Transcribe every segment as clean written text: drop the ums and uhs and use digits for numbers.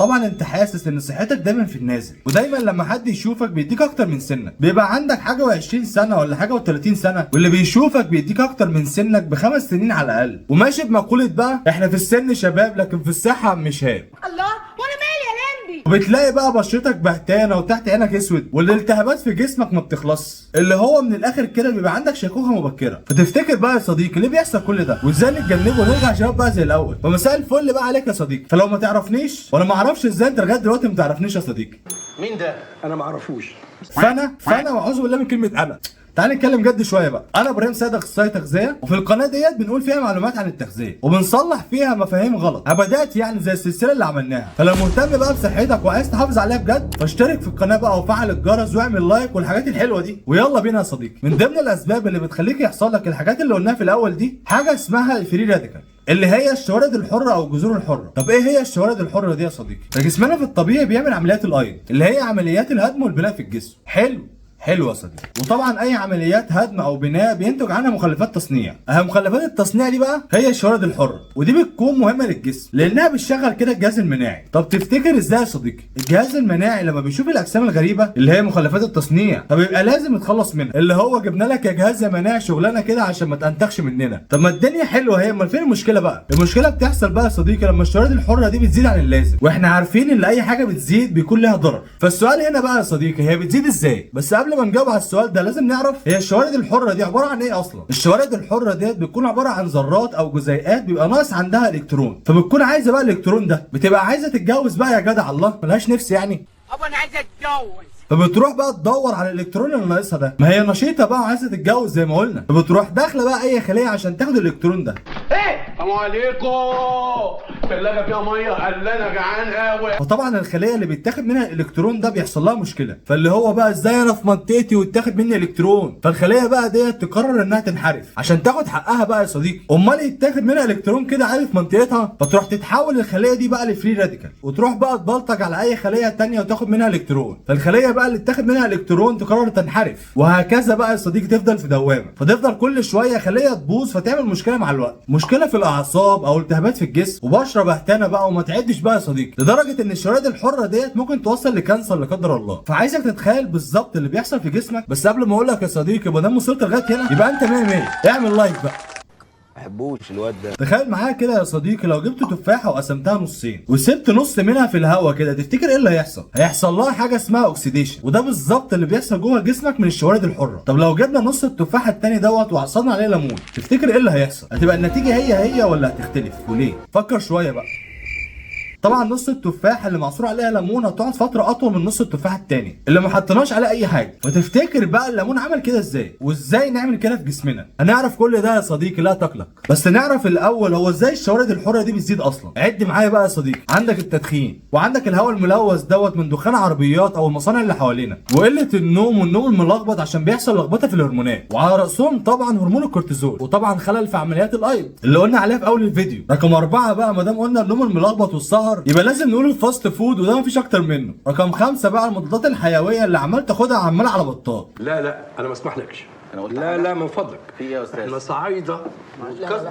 طبعا انت حاسس ان صحتك دايما في النازل، ودايما لما حد يشوفك بيديك اكتر من سنك، بيبقى عندك حاجة و20 سنة ولا حاجة و30 سنة، واللي بيشوفك بيديك اكتر من سنك ب5 سنين على الاقل. وماشي بمقولة بقى احنا في السن شباب لكن في الصحة مش هاب. الله، وانا مالي يا لمبي؟ وبتلاقي بقى بشرتك بهتانه وتحت عينك اسود، والالتهابات في جسمك ما بتخلصش، اللي هو من الاخر كده بيبقى عندك شيخوخة مبكره. فتفتكر بقى يا صديقي ليه بيحصل كل ده، وازاي نتجنبه ونرجع شباب بقى زي الاول؟ فمساء الفل بقى عليك يا صديقي. فلو ما تعرفنيش، وانا ما اعرفش ازاي انت لغاية دلوقتي ما تعرفنيش يا صديقي. مين ده؟ انا ما اعرفوش. فانا واعوذ بالله من كلمة انا. تعال نتكلم جد شوية بقى. انا ابراهيم سيد، اخصائي تغذيه، وفي القناة ديت بنقول فيها معلومات عن التغذية وبنصلح فيها مفاهيم غلط. انا بدات يعني زي السلسلة اللي عملناها. فلو مهتم بقى بصحتك وعايز تحافظ عليها بجد، فاشترك في القناة بقى وفعل الجرس واعمل like والحاجات الحلوة دي، ويلا بينا يا صديقي. من ضمن الاسباب اللي بتخليك يحصل لك الحاجات اللي قلناها في الاول دي حاجة اسمها ال free radical، اللي هي الشوارد الحرة او الجذور الحره. طب ايه هي الشوارد الحرة دي يا صديقي؟ فجسمنا في الطبيعي بيعمل عمليات الايض، اللي هي عمليات الهدم والبناء في الجسم. حلو حلو يا صديقي. وطبعا اي عمليات هدم او بناء بينتج عنها مخلفات تصنيع. اهم مخلفات التصنيع دي بقى هي الشوارد الحره، ودي بتكون مهمة للجسم لانها بتشغل كده الجهاز المناعي. طب تفتكر ازاي يا صديقي؟ الجهاز المناعي لما بيشوف الاجسام الغريبة اللي هي مخلفات التصنيع، فبيبقى لازم يتخلص منها، اللي هو جبنا لك يا جهاز مناعي شغلانة كده عشان ما تنتخش مننا. طب ما الدنيا حلوة هي، امال فين المشكلة بقى؟ المشكلة بتحصل بقى يا صديقي لما الشوارد الحرة دي بتزيد عن اللازم، واحنا عارفين ان اي حاجة بتزيد بيكون لها ضرر. فالسؤال هنا بقى يا صديقي، هي بتزيد ازاي؟ بس قبل ما نجاوب على السؤال ده لازم نعرف هي الشوارد الحرة دي عبارة عن ايه اصلا. الشوارد الحرة ديت بتكون عبارة عن ذرات او جزيئات بيبقى ناقص عندها الكترون، فبتكون عايزه بقى الالكترون ده، بتبقى عايزه تتجوز بقى يا جدع، الله ملهاش نفس يعني. ابا انا عايز اتجوز. فبتروح بقى تدور على الالكترون اللي ناقصها ده، ما هي نشيطه بقى وعايزه تتجوز زي ما قلنا، فبتروح داخله بقى اي خليه عشان تاخد الالكترون ده. السلام عليكم، ثلاجة فيها مية؟ قال انا جعان قوي. فطبعا الخلية اللي بيتاخد منها الالكترون ده بيحصل لها مشكله، فاللي هو بقى ازاي انا في منطقتي واتاخد مني الكترون؟ فالخليه بقى ديت تقرر انها تنحرف عشان تاخد حقها بقى يا صديقي. امال يتاخد منها الكترون كده عادي في منطقتها؟ فتروح تتحول الخلية دي بقى ل free radical، وتروح بقى تبلطج على اي خليه تانية وتاخد منها الكترون. فالخليه بقى اللي اتاخد منها الكترون تقرر تنحرف، وهكذا بقى يا صديقي تفضل في دوامه. فتفضل كل شوية خليه تبوظ فتعمل مشكلة مع الوقت، مشكلة في الاعصاب او التهابات في الجسم وبشره بهتانه بقى وما تعدش بقى يا صديقي، لدرجة ان الشوارد الحرة ديت ممكن توصل ل cancer لا قدر الله. فعايزك تتخيل بالظبط اللي بيحصل في جسمك. بس قبل ما اقول لك يا صديقي، ما دام وصلت لغاية هنا يبقى انت 100 100، اعمل like بقى. بحبوش الواد ده. تخيل معايا كده يا صديقي، لو جبت تفاحة وقسمتها نصين وسبت نص منها في الهواء كده، تفتكر ايه اللي هيحصل؟ هيحصل لها حاجة اسمها oxidation، وده بالظبط اللي بيحصل جوه جسمك من الشوارد الحره. طب لو جبنا نص التفاحة التاني دوت وعصرنا عليه ليمون، تفتكر ايه اللي هيحصل؟ هتبقى النتيجة هي هي ولا هتختلف؟ وليه؟ فكر شوية بقى. طبعا نص التفاحة اللي معصور عليها ليمون هتقعد فترة اطول من نص التفاحة التاني اللي ما حطيناش عليه اي حاجه. فتفتكر بقى الليمون عمل كده ازاي، وازاي نعمل كده في جسمنا؟ هنعرف كل ده يا صديقي، لا تقلق. بس نعرف الاول هو ازاي الشوارد الحرة دي بتزيد اصلا. عد معايا بقى يا صديقي، عندك التدخين، وعندك الهواء الملوث دوت من دخان عربيات او المصانع اللي حوالينا، وقلة النوم والنوم الملخبط عشان بيحصل لخبطة في الهرمونات، وعلى راسهم طبعا هرمون الكورتيزول، وطبعا خلل في عمليات الايض اللي قلنا عليها في اول الفيديو. رقم 4 بقى، ما دام قلنا النوم الملخبط والسهر يبقى لازم نقول ال fast food، وده مفيش اكتر منه. رقم 5 بقى، المضادات الحيوية اللي عمال تاخدها عمال على بطال. لا لا، انا ما اسمحلكش. أنا قلت لا. حاجة؟ لا، من فضلك. في إيه يا أستاذ؟ احنا صعايده.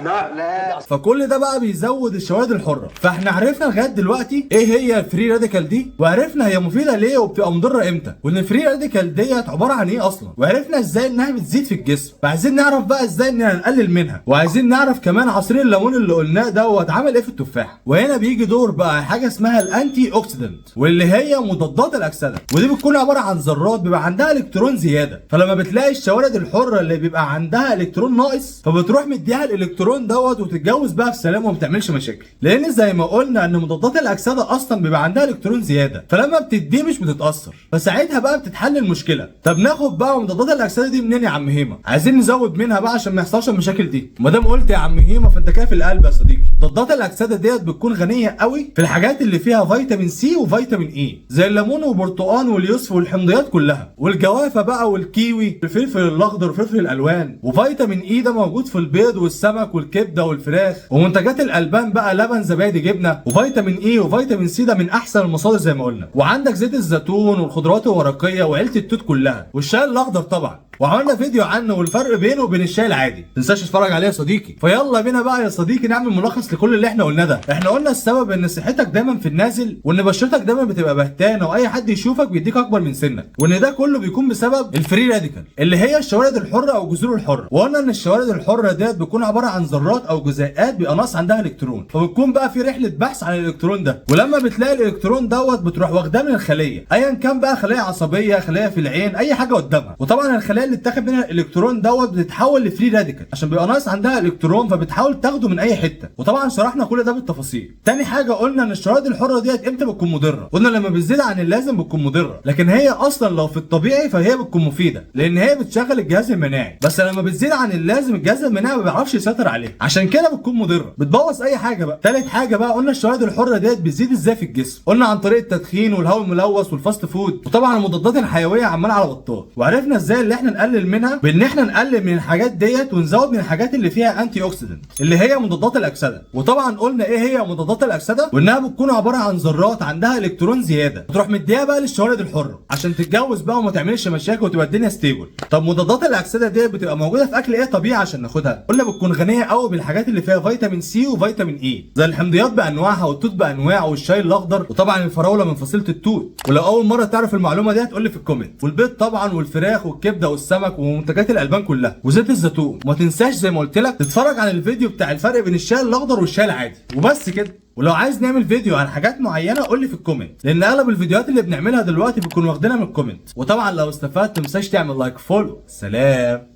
لا. لا. فكل ده بقى بيزود الشوارد الحره. فاحنا عرفنا لغاية دلوقتي ايه هي ال free radical دي، وعرفنا هي مفيدة ليه وبتبقى مضرة امتى، وان ال free radical ديت عبارة عن ايه اصلا، وعرفنا ازاي انها بتزيد في الجسم. فعايزين نعرف بقى ازاي اننا نقلل منها، وعايزين نعرف كمان عصير الليمون اللي قلناه دوت عمل ايه في التفاح. وهنا بيجي دور بقى حاجة اسمها ال antioxidant، واللي هي مضادات الاكسدة، ودي بتكون عبارة عن ذرات بيبقى عندها الكترون زياده. فلما بتلاقي الشوارد الحرة اللي بيبقى عندها الكترون ناقص، فبتروح مديها الالكترون دوت وتتجوز بقى في سلام وما بتعملش مشاكل، لان زي ما قلنا ان مضادات الاكسدة اصلا بيبقى عندها الكترون زياده، فلما بتديه مش بتتاثر، فساعتها بقى بتتحل المشكله. طب ناخد بقى مضادات الاكسدة دي منين يا عم هيما؟ عايزين نزود منها بقى عشان ما يحصلش المشاكل دي. ما دام قلت يا عم هيما فانت كده في القلب يا صديقي. مضادات الاكسدة ديت بتكون غنية قوي في الحاجات اللي فيها فيتامين C وفيتامين E، زي الليمون والبرتقال واليوسف والحمضيات كلها، والجوافه بقى والكيوي والفلفل الاخضر. الاخضر وفلفل الالوان. وفيتامين E ده موجود في البيض والسمك والكبده والفراخ ومنتجات الالبان بقى، لبن، زبادي، جبنه. وفيتامين E وفيتامين C ده من احسن المصادر زي ما قلنا. وعندك زيت الزيتون والخضروات الورقية وعيلة التوت كلها، والشاي الاخضر طبعا، وعملنا فيديو عنه والفرق بينه وبين الشاي العادي، ما تنساش تتفرج عليه يا صديقي. فيلا بينا بقى يا صديقي نعمل ملخص لكل اللي احنا قلناه ده. احنا قلنا السبب ان صحتك دايما في النازل، وان بشرتك دايما بتبقى بهتانه، واي حد يشوفك بيديك اكبر من سنك، وان ده كله بيكون بسبب ال free radical اللي هي الشوارد الحرة او الجذور الحرة. وقلنا ان الشوارد الحرة ديت بتكون عبارة عن ذرات او جزيئات بيبقى ناقص عندها الكترون، فبتكون بقى في رحله بحث عن الالكترون ده، ولما بتلاقي الالكترون دوت بتروح واخداه من الخلية، ايا كان بقى خليه عصبية، خليه في العين، اي حاجة قدامها. وطبعا الخلية اللي اتاخد منها الالكترون دوت بتتحول ل free radical عشان بيبقى ناقص عندها الكترون، فبتحاول تاخده من اي حتة. وطبعا شرحنا كل ده بالتفاصيل. تاني حاجة قلنا ان الشوارد الحرة ديت امتى بتكون مضرة؟ قلنا لما بتزيد عن اللازم بتكون مضرة، لكن هي اصلا لو في الطبيعي فهي بتكون مفيدة لان هي بتشغل الجهاز المناعي، بس لما بتزيد عن اللازم الجهاز المناعي ما بيعرفش يسيطر عليها، عشان كده بتكون مضرة، بتبوظ اي حاجة بقى. تالت حاجة بقى قلنا الشوارد الحرة ديت بتزيد ازاي في الجسم؟ قلنا عن طريق التدخين والهواء الملوث وال fast food، وطبعا المضادات الحيوية عماله على بطال. وعرفنا ازاي اللي احنا نقلل منها بان احنا نقلل من الحاجات ديت ونزود من الحاجات اللي فيها antioxidant اللي هي مضادات الاكسدة. وطبعا قلنا ايه هي مضادات الاكسدة، وانها بتكون عبارة عن ذرات عندها الكترون زيادة، تروح مديها بقى للشوارد الحرة عشان تتجوز بقى وما تعملش مشاكل وتبقى الدنيا stable. طب مضادات الاكسدة ديت بتبقى موجودة في اكل ايه طبيعي عشان ناخدها؟ قلنا بتكون غنية قوي بالحاجات اللي فيها فيتامين C وفيتامين E، زي الحمضيات بانواعها والتوت بانواعه والشاي الاخضر، وطبعا الفراوله من فصيلة التوت. ولو اول مرة تعرف المعلومة دي هتقول لي في ال comment. والبيض طبعا والفراخ والكبده والسمك ومنتجات الالبان كلها وزيت الزيتون. وما تنساش زي ما قلت لك تتفرج على الفيديو بتاع الفرق بين الشاي الاخضر والشاي العادي. وبس كده. ولو عايز نعمل فيديو عن حاجات معينة قول لي في ال comment، لان اغلب الفيديوهات اللي بنعملها دلوقتي بتكون واخدينها من ال comment. وطبعا لو استفدت ما تنساش تعمل like follow. سلام.